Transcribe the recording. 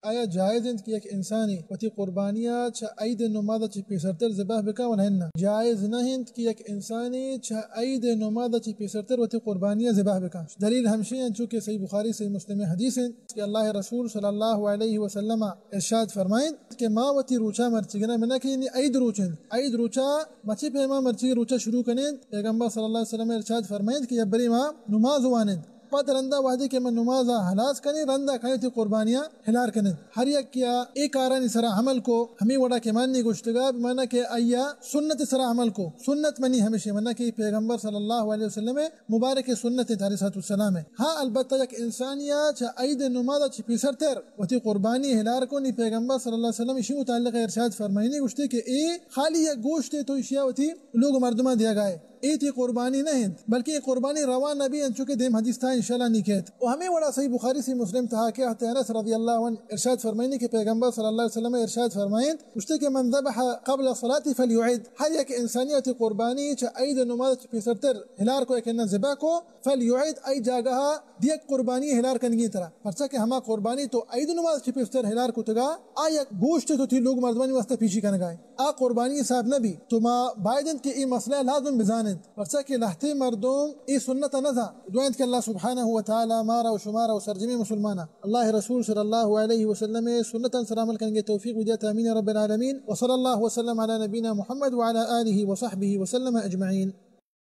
آیا جائز انت کہ یک انسانی وتی قربانیا چہ عید نماز چہ پیسرتر ذبح بکا و نہ؟ جائز نہ انت کہ یک انسانی چہ عید نماز چہ پیسرتر وتی قربانیا ذبح بکا۔ دلیل ہمشی انت، چونکہ صحیح بخاری، صحیح مسلم حدیث انت کہ اللہ رسول صلی اللہ علیہ وسلم ارشاد فرمائنت کہ ما وتی روچا مرچیگنا، من کہ نی عید روچ انت، عید روچا مچی پیما مرچی روچا شروع کنین۔ پیغمبر صلی اللہ علیہ وسلم ارشاد فرمائنت کہ یبری ما نماز وانین، پد رندا وہدے کہ من نمازا ہلاس کنین، رندا کائیں وتی قربانیا ہلار کنین۔ ہر یکیا اے کارانی سرا عمل کو، ہمے وڑا کہ من نی گوشتگا، بمانا کہ آیا سنت سرا عمل کو۔ سنت منی ہمیشی، منا کہ پیغمبر صلی اللہ علیہ وسلم مبارک سنت انت علیہ الصلوۃ والسلام۔ ہاں، البتہ یک انسانیا چہ عید نماز چہ پیسرتر وتی قربانی ہلار کو، نی پیغمبر صلی اللہ علیہ وسلم اشی متعلق ارشاد فرمائنی، گوشتی کہ اے خالی یک گوشتے تو اشیا وتی لوگ مردمان دیگائے۔ اے تئی قربانی نہ انت، بلکہ اے قربانی روا نبی انت، چونکہ دیم حدیث تہا انشاءاللہ نی کیت۔ و ہمے وڑا صحیح بخاری، صحیح مسلم تہا کہ حضرت انس رضی اللہ عنہ ارشاد فرمائنی کہ پیغمبر صلی اللہ علیہ وسلم ارشاد فرمائنت، گوشتی کہ من ذبح قبل الصلاۃ فلیعد، ہر یک انسانی وتی قربانی چہ عید نماز چہ پیسرتر ہلار کو، یک نہ ذبح کو، فلیعد، آئی جاگہا دیگ قربانی ہلار کنگی ترا، پرچا کہ ہما قربانی تو عید نماز چہ پیسرتر ہلار کتگا، آ یک گوشت تو تئی لوگ مردمانی واسطہ پیشی کنگائے۔ آ قربانی حساب نہ بی۔ تو ما باید انت کہ اے مسئلہ لازم بزانت، پرچا کہ لہتے مردم اے سنت نہ زان۔ دعا انت کہ اللہ سبحانہ و تعالی مارا و شمارا و سرجمیں مسلمانا اللہ رسول صلی اللہ علیہ وسلم سنتاں سر عمل کنگے توفیق بدیات۔ آمین رب العالمین۔ وصلی اللہ وسلم علی نبینا محمد وعلی آلہ وصحبہ وسلم اجمعین۔